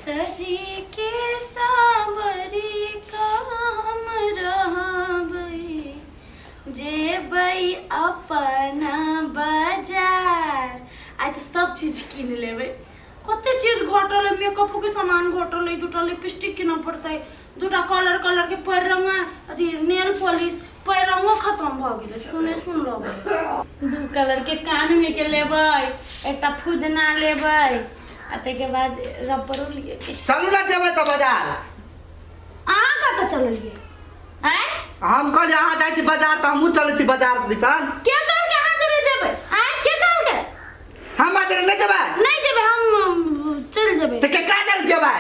सजी के सावरी का हम रहबै जेबै अपना बाजार। आइ तऽ सब चीज कीन लेबै। कते चीज घटल है, मेकअपो के सामान घटल है, दूटा लिपस्टिक कीनऽ पड़तै, दूटा कलर कलर के पैर रंगा अथी नेल पॉलिश, पैर रंगो खत्म भऽ गेलै। सुने सुन लगै। दू कलर के कान में के लेबै, एकटा फुदना लेबै आ ताहिके बाद रबड़ो लिए के। चलू ना, जेबै तऽ बाजार। अहाँ कतऽ चललियै? आँय? हम कहलियै अहाँ जाइ छी बाजार तऽ हमहूँ चलै छी बाजार दिसन। के कहलकै अहाँ जरे जेबै? आँय, के कहलकै? हम बाजार नहि जेबै? नहि जेबै हम, चलि जेबै। तऽ केकरा जरे जेबै?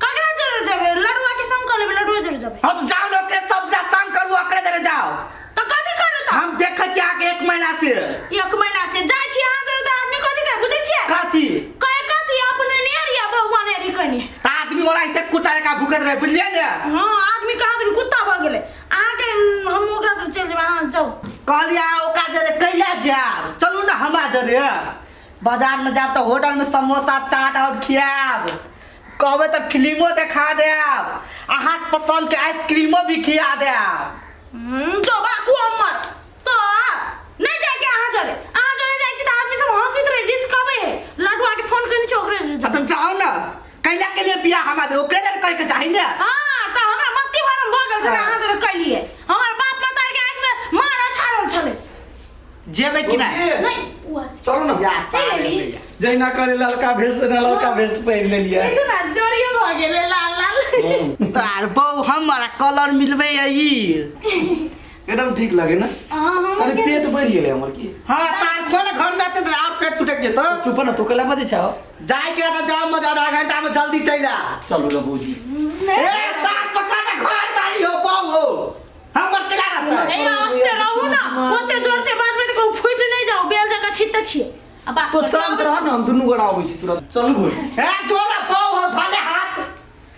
ककरा जरे जेबै? लडुआ के संग कऽ लेबै, लडुआ जरे जेबै। हम तऽ जाउ ने, ओकरे सब जा संग करू, ओकरे जरे जाउ। तऽ कथी करू तऽ? हम देखै छी अहाँके एक महीना से। एक महीना से जाइ छी अहाँ जरे तऽ आदमी कथी कहै बुझै छियै? कथी? कहे कथी अपने नहि अरिया बौआ नहि अरी कनी। तऽ आदमी ओना एते कुत्ता जकाँ भुकैत रहै, बुझलियै ने? हँ, आदमी कहाँ दिन कुत्ता भऽ गेलै अहाँके। हम ओकरा तऽ चलि जेबै, अहाँ जाउ। कहलियै अहाँ ओकरा जरे कैला जायब, चलू ने हमरा जरे। बाजारमे जायब तऽ होटलमे समोसा चाट आओर खियायब, कहबै तऽ फिल्मो देखा देब, अहाँके पसन्दके आइसक्रीमो भी खिया देब। जो बाकू हमर तो नहीं जाके अहाँ जरे, अहाँ जरे जाइ छी तऽ आदमी सब हंसित रहे जिस कहबै है। लडुआ के फोन करने छी, ओकरे जरे आ तऽ जाउ ने, कैला के लिए बियाह हमरा जरे, ओकरे जरे कहिके चाही ने। हाँ, तऽ हमरा मत्ती भरम भऽ गेल छलै अहाँ जरे कैलिए। हमर बाप माता के आँखि में मार अछाड़ल छलै। जेबै कि नहि? नहीं ओ अच्छा। चलू ने। या, चलि एली। जहिना कहले ललका भेष तेना ललका भेष पहिर लेलियै। देखू ना, जोड़ियो भऽ गेलै लाल लाल। तार बहु हमरा कलर मिलबै है ई। एकदम ठीक लगे ना? हाँ, हम कनि पेट बढ़ि गेलै हमर की? हाँ, तार खोल घर में आते तऽ और पेट फुटक जेतौ। चुप ना, तू कैला बजै छौ? जाय के तऽ जाओ, मजा आधा घंटा में जल्दी चलि आ। चलू ना भौजी। ए सार पकड़ ना, घर वाली हो बहु हो, हमर केला रहतै? ए आस्ते रहू ना, ओते जोर से बाजबै तऽ कहू फुटि नहि जाउ, बेल जकाँ छिते छियै आ बात तो करै शांत रह ना, हम दुनू गोरा अबै छी तुरंत। चलू भौजी। ए जोरा बहु हो, धले हाथ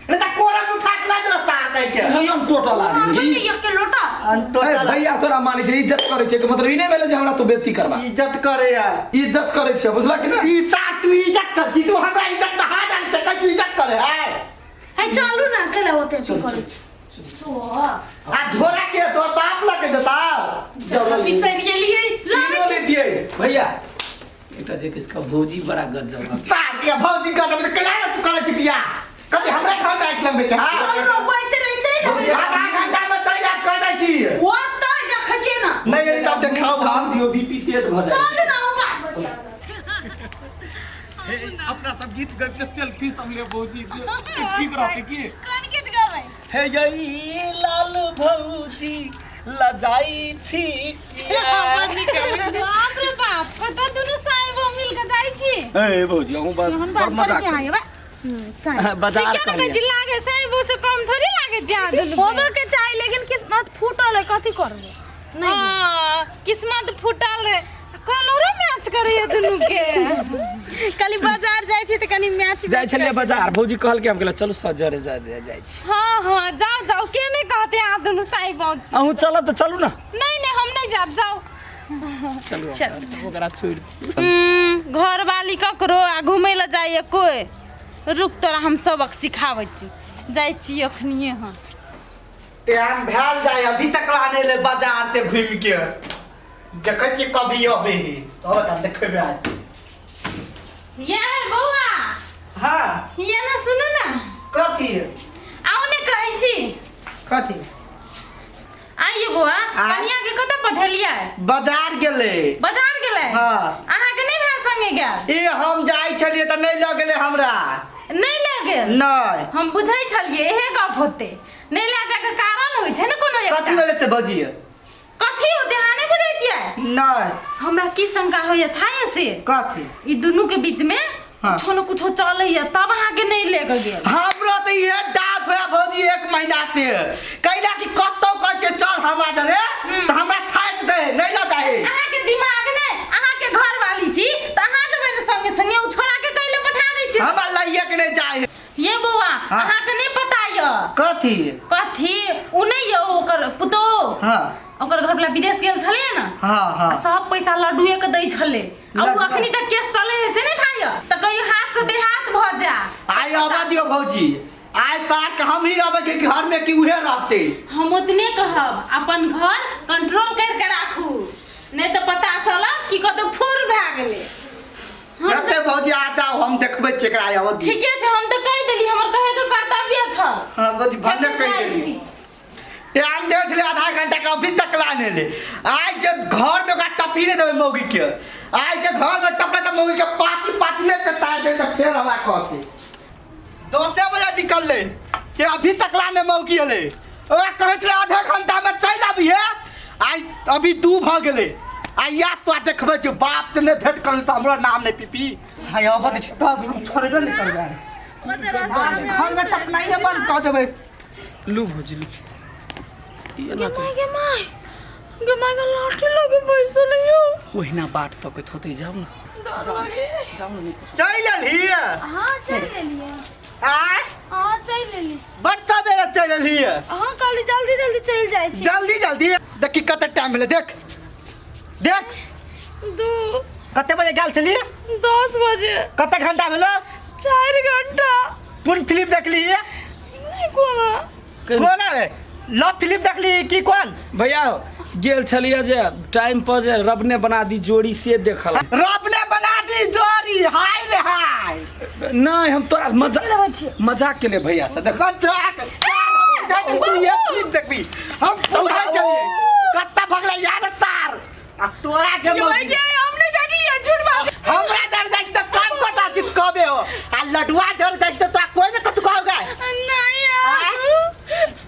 नहीं तऽ कोरा में उठा के ला गेलो सार दै के। हम टोटल आदमी मारबै ने एक के लोटा। ए भैया तोरा मानै छै, इज्जत करै छै के मतलब ई नहि भेलै जे हमरा तू बेइज्जती करबा। इज्जत करे है। इज्जत करै छै, बुझला कि ना? ई सार तू इज्जत कर छी, तू हमरा इज्जत में हाथ डाल छै, तू इज्जत करे है। हे चलू ना, केला ओते करै छी? आ झोरा के तो बाप लगे जताओ। चलो। बिसरि गेलियै। तीनों लेतियै भैया। एकटा जे किसका भौजी बड़ा गजब है। सार के भौजी गजब त केला तू करै छी बियाह? कभी हमरा घर में आइट लगबे के? हां, चलू ना, बैठते रहै छै ने। आधा घंटा में चलि आब, कह दै छी। ओ तऽ देखै छियै ने। नहि एली तब देखाउ। काम दियो, बीपी तेज भऽ जाय। चलू ना, ओ बात। हे, अपना सब गीत गाबि सेल्फी सब ले भौजी, ठीक रहतै की? कोन गीत गाबै? हे यई लाल भौजी लजाई छी किया? बाप रे बाप, कतऽ दुनू साहेब मिल के जाइ छी? ए भौजी, अहूँ बड़ हम बड़ बात करै मजाक छी अहाँ एबै। साहेब। बाजार ठीके ने कहै छी, कहलियै। लागे साहेबो से कम थोड़ी लागे छी अहाँ दुनू के। होबे के चाही, लेकिन किस्मत फूटल है, कथी करबै? नहीं। हाँ, किस्मत फूटल है, कलरो मैच करैया दुनू के। कली बाजार जाइ छी तऽ कनी मैच। जाइ छलियै बाजार, भौजी कहलकै, हम कहलियै चलू सजरे जाइ जाइ छी। हाँ हाँ, जाओ जाओ, के नहीं कहते अहाँ दुनू साई बहुत छी। अहूँ चलब तऽ चलू ने। नहीं नहीं, हम नहीं जाब, जाओ। चलू। चल। ओकरा छोड़ि घर वाली ककरो आ घुमै लए जाइए कोइ। रुक, तोरा हम सबक सिखाबै छी, जाइ छी अखनिए हम। टाइम भेल जाय, अभी तक लाने ले बाजार से घूम के, देखै छी कभी अबे ही तब तऽ देखेबै आज। ये बौआ। हाँ। ये ना सुनू ना। कथी? आउ ने, कहै छी। कथी? आइए बौआ। आ? कनिया के कतऽ पठेलियै? बाजार गेलै। बाजार गेलै? हाँ। अहाँके नहि भेल संगे गेल? ए हम जाइ छलियै तऽ नहि लऽ गेलै हमरा। नहि लऽ गेल? नहि। हम बुझै छलियै इहे गप होतै। नहि लए जाके कारण होइ छै ने कोनो कथी एकटा। भेलै से बजियै। कथी होतै, अहाँ नहि बुझै छियै? नहि। हमरा की शंका होइए था से? कथी? ई दुनू के बीच में हाँ। कुछो न कुछो चलैया, तब अहाँके नहि ले के गेल। हमरो तऽ इहे डाउट होया भौजी एक महीना से, कैला कि कतौ कहै छियै चल हमरा जरे तऽ हमरा छाटि दे, नहि लऽ जाए। अहाँके दिमाग नहि, अहाँके घर वाली छी तऽ अहाँ जेबै ने संगे संगे, ओ छोड़ा के कैले पठा दै छी? हमरा लइए के नहि जाए। ये बौआ। हाँ। अहाँके नहि पता यऽ? कथी? कथी, ओ नहि यऽ ओकर पुतोह? हाँ। ओकर घर वाला विदेश गेल छलै ने। हाँ हाँ। आ सब पैसा लड्डुए के दै छलै आ उ लड्डुआ। अखनी तक केस चले है से नहीं थाय, त कहियो हाथ से बेहाथ भ जा। आइ आबऽ दियौ भौजी, आइ तार के हम ही रहबै के घर में कि उहे रहते। हम उतने कहब, अपन घर कंट्रोल कर के राखू, नहीं तो पता चलत कि कतौ फूर भए गेलै। हम रहते भौजी, आ जाओ, हम देखबै छियै एकरा आबऽ दियौ। ठीके छै, हम तऽ कहि देली, हमर कहे के कर्तव्य छल। हाँ भौजी, भने हम कहि जाइ देली। छी। टाइम दे छलै आधा घंटा के, अभी तक ला नहीं ले। आइ जे घर में ओकरा टपी नहीं देबै मौगी के, आइ जे घर में टपले तऽ मौगी के पाती पाती नहीं ते तार दे, तऽ फेर हमरा कहते। 10 बजे निकलले से अभी तक ला नहीं मौगी हले। ओकरा कहै छलै आधा घंटा में चलि आबिहे, आइ अभी 2 भऽ गेलै। आइ या तो देखबै जे बाप से नहीं भेंट करल तऽ हमरा नाम नहीं पीपी। हाय अब दै छी तब छोड़बे नहीं करबै, घर में टपनाइए बंद कऽ देबै। लू भौजी लू, ई एना गे माय, गे माय, गे माय, गे लाठी लगे पैसा नहीं हो। ओहिना बाट तकैत होतै, जाउ ने, जाउ ने। चलि एलही? हाँ, चलि एलियै। आय? हाँ, चलि एलियै। बड़ सबेरे चलि एलही। हाँ, कहली जल्दी जल्दी चलि जाइ छी। जल्दी जल्दी देखी कते टाइम भेलै, देख देख। 2। कते बजे गेल छलियै? 10 बजे। कते घंटा भेलो? 4 घंटा। कोन फिल्म देखली? नहि कोनो। कोन रे लव फिल्म देखली की कोन? भैया गेल छलियै जे टाइम पर जे रब ने बना दी जोड़ी से देखल। रब ने बना दी जोड़ी, हाय रे हाय। नहीं, हम तोरा मजाक मजाक के लिए भैया से देख। मजाक तू ये फिल्म देखबी, हम पूरा चलिए कत्ता भगला यार सार आ तोरा के मौगी। हम नहीं देखलियै, झूठ बात। हमरा डर जाइ छै तऽ सब कथा चीज कहबे हो, आ लडुआ डर जाइ छै तऽ तोरा कोई ने कतु कहबे। नहीं यार।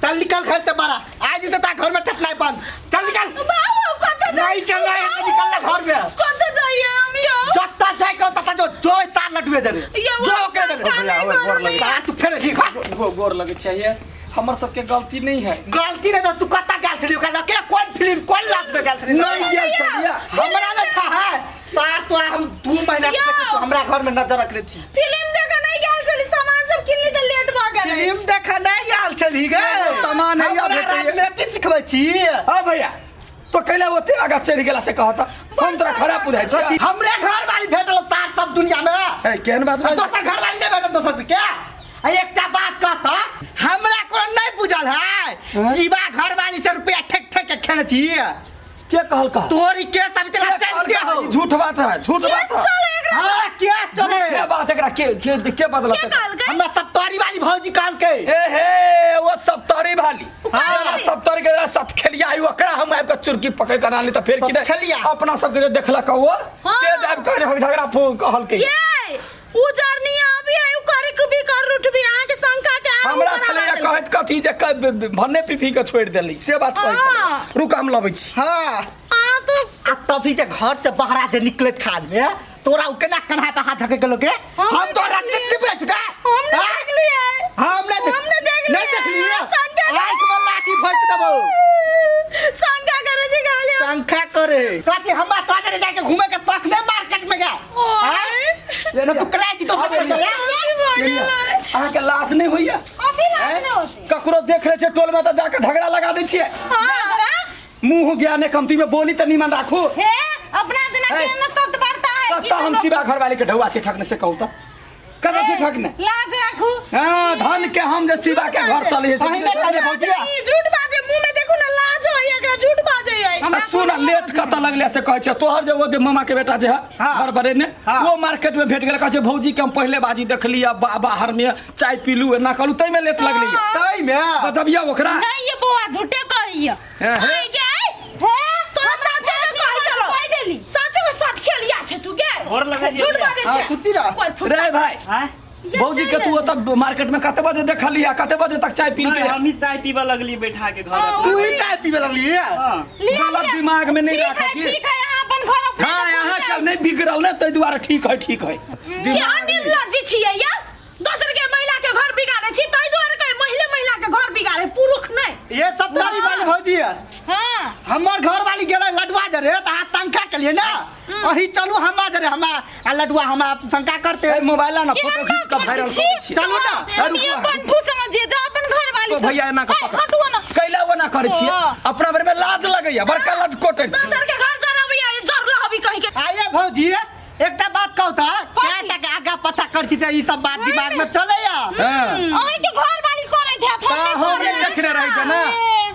चल निकल घर से बाहर, आज तो ता घर में टपनाई बंद, चल निकल। बाबू कत नहीं चल रहा है, निकल ले घर में। कत जाइए हम यो? जत्ता जाए के तत्ता जो जो सार लडुए दे ये जो वो के दे। शंका भैया, नहीं ओए, गोर करू। लगे। तार तू फेर ही खा। गोर लगे चाहिए, हमर सबके गलती नहीं है। गलती नहीं तो तू कत्ता गेल छली ओकरा लके, कोन फिल्म कोन लाज में गेल छली? नहीं गेल छलियै। हमरा न था है तार तो हम 2 महीना से देखै छी, हमरा घर में नजर रखने छी। फिल्म देखे नहीं गेल छली, सामान सब किनली तऽ लेट भऽ गेलै। फिल्म देखे नहीं गेल छली गे। सामान हैया हमरा भेटैये। राजनीति सिखबै छी। हाँ भैया, तो कैला ओते आगा चढ़ि गेला से कहता, हम तोरा खराब बुझाइ छी। हमरे घर वाली भेटल सार सब दुनिया में। ए, केहन बात आ बाजै? दोसर घर वाली नहीं भेटल दोसर के। आ एकटा बात कहता, हमरा कोनो नहीं बुझल है, शिवा घर वाली से रुपया ठेक ठेक के खेने छी। के कहल कह? तोरी के सब इतना के चलते कहल हो। कह? ई झूठ बात है, झूठ बात है। हाँ, के चले? झूठे बात एकरा के के के बदला के से? कहलकै? हमरा सप्तारी वाली भौजी कहलकै। ए हे, वो सप्तारी वाली। हाँ, सप्तारी के जरा सत खेलिया आई, ओकरा हम आबि के चुरकी पकड़ के आनली तऽ फेर की नहि? सतखेलिया? अपना सबके जे देखलक वो, से आबि के झगड़ा कहलकै। ये उ जरनी अभी आई, उ करे के भी कर उठबी अहाँ के शंका के आरो हमरा बढ़ावा छलैया देलकै। कहैत कथी जे भन्ने पीपी के छोड़ि देली से बात कहै छलै। हाँ। रुक हम लबै छी। हाँ। आ तो आ तभी जे घर से बाहर जे निकलैत खाल में तोरा उ केना कन्हा पे हाथ रखे गेलो के? हम हम तो नहीं राजनीति बेच गए। हम नहीं हाँ? देखलियै। हम नहीं हम नहीं देखलियै। नहीं देखलियै। शंका करे। आँख में लाठी भोंक देबौ। शंका करे छै खाली। शंका करे कथी? हमरा तोरा जाके घूमे के शौक नहीं मार्केट में गए। ओए। ना तू कला छी दोसर पर चले। अहाँके लाज नहि होइया? कथी लाज नहि होतै? ककरो देख लै छै टोल में तऽ जाके झगड़ा लगा दै छियै। झगड़ा? मुंह ज्ञाने कमती में बोली तऽ नीमन राखू। हे, अपना जना हे। के न सत बढ़ता है कि कतऽ हम सब शिवा घरवाली के ढौआ छै ठकने से कहू तऽ कतऽ छै ठकने? लाज राखू। हाँ, धन के हम जे शिवा के घर चले है से पहिने कहले भौजिया। ई झूठ बाजे, मुंह में देखू ना लाज होय एकरा, झूठ बाजे है। आ सुन, लेट कतऽ लगले से कहै छै तोहर जे ओ जे मामा के बेटा जे है हाँ। घर बरेने हाँ। वो मार्केट में भेट गेल, कहै छै भौजी के हम पहिले बाजी देखली आ बाहर में चाय पीलू एना कहलू तै में लेट लगलै तै में बजबिया ओकरा। नहीं ये बौआ झूठे कहैया। हे, हे। आइ गे, हे, तोरा साचे के कहै छलो। कहि देली। साचे के साथ खेलिया छै तू गे। गोर लगै छी झूठ भैया। बाजे हाँ, छै। खुशी रह। कोइ फुट रे भाई, आँय? ये भौजी के चलि तू ओतऽ मार्केट में कते बजे देखली आ कते बजे तक चाय पी नहीं, के? हम ही चाय पीबऽ लगली बैठा के घर। हाँ। तू ही चाय पीबे लगली है? हाँ। लिया, गलत लिया। दिमाग में नहीं ठीक राखऽ है की? ठीक है, यहाँ अपन घर अपने हाँ, तऽ यहाँ भूल के नहीं बिगड़ल ने ताहि दुआरे ठीक है, ठीक है। केहन निर्लज्ज छियै या? दोसर के महिला के घर बिगाड़े छी ताहि दुआरे कहे महिले महिला के घर बिगाड़े, पुरुष नहीं। ये सब तारी वाली भौजी है। हाँ। हमर घर वाली गेलै लडुआ जरे तऽ अहाँ शंका केलियै ने, अही चलू हमरा जरे हमरा आ लडुआ हमरा शंका करते। ए, मोबाइल ला ना, केहन फोटो खींच के बात वायरल करै कर छी? छी। चलू ना। हम रुकू, अपन फू समझिए, जा अपन घर वाली तो से। भैया एना के हे, पकड़। हटू ना। कैला ओना करै छियै? अपना बारे में लाज लगैया, बड़का लाज कोटै छी। दोसर के घर जरबिया जरला हबी कहीं के। आइए भौजी, एकटा बात कहू त, क्या टका आगा पछा कर छी त ई सब बात दिमाग में चलैया? हाँ। अहीं के घर वाली करैत हैत, हम ता नहि हम करै। नहि देखने रहै छै ना,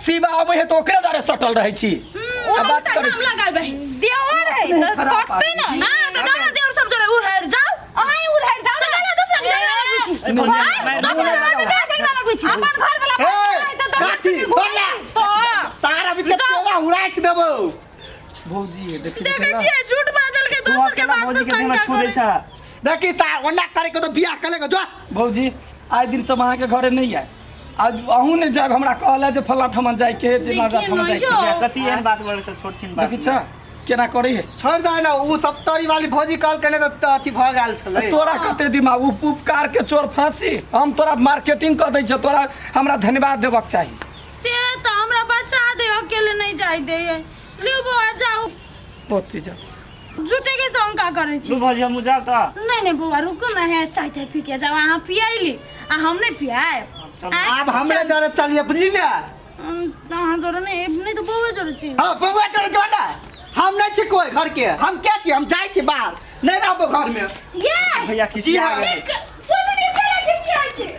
शिवा अबै है तऽ ओकरे दारे सटल रहै छी आ बात करै नाम छी। लगाबे देवर है तऽ सटतै ना। हां, तऽ जाओ ना, देवर सब जोड़े उड़ाइर जाओ। अहीं उड़ाइर जाओ ना। तऽ दोसर के झगड़ा लगबै छी। ए, भौजी, मारि- दोसर के घर में झगड़ा लगबै छी। अपन घर वाला ए, बात है तऽ दोसर काची, संगे छोड़ घुमै ला। तऽ तार अभी के पेड़ा उड़ाइछ देबौ। भौजी देखी। देखै छियै, झूठ बाजल के तू दोसर के अकेला बात भौजी में के देह में शंका छू दै करे। छा। देखी तार ओना करे के तो बियाह कर लेगा जो। भौजी, आइ दिन सब अहाँके घरे नहि आय, आज अहूँ नहि जायब। हमरा कहल जे फल्लाँ ठमन जाइके है, चिल्लाँ देखिए ठमन न जाइके यौ। है। कथी एहन बात बड़ सब छोट छिन बात? देखै छ केना करै है। छोड़ दे ना, उ सब तोरी वाली भौजी कहल के ने तऽ अथी भऽ गेल छलै। तोरा कते दिमाग, उपकार के चोर फांसी। हम तोरा मार्केटिंग कऽ दै छियौ, तोरा हमरा धन्यवाद देबक चाही। से तऽ हमरा बचा दे, अकेले नहीं जाय दे। लिउ बौआ, जाउ। बहुत जा। झूठे के शंका करै छी। तू भौजी, हम जाब तऽ। नहीं नहीं बौआ, रुकू ना, है चाय ताय पी के जाओ। अहाँ पियैली आ हम नहीं पियाएब। चल। आँय? आब हमरे जरे चलिए, बुझली ने? अहाँ जोरे नहीं, नहीं तऽ बौआ जोरे छी। हाँ, बौआ जरे जो ना, हम नहीं छी कोई घर के, हम क्या छी? हम जाइ छी बाहर, नहीं रहबो घर में। ये भैया जी खिसिया हाँ। गेल। सुनू ने, केना खिसियाइ छै?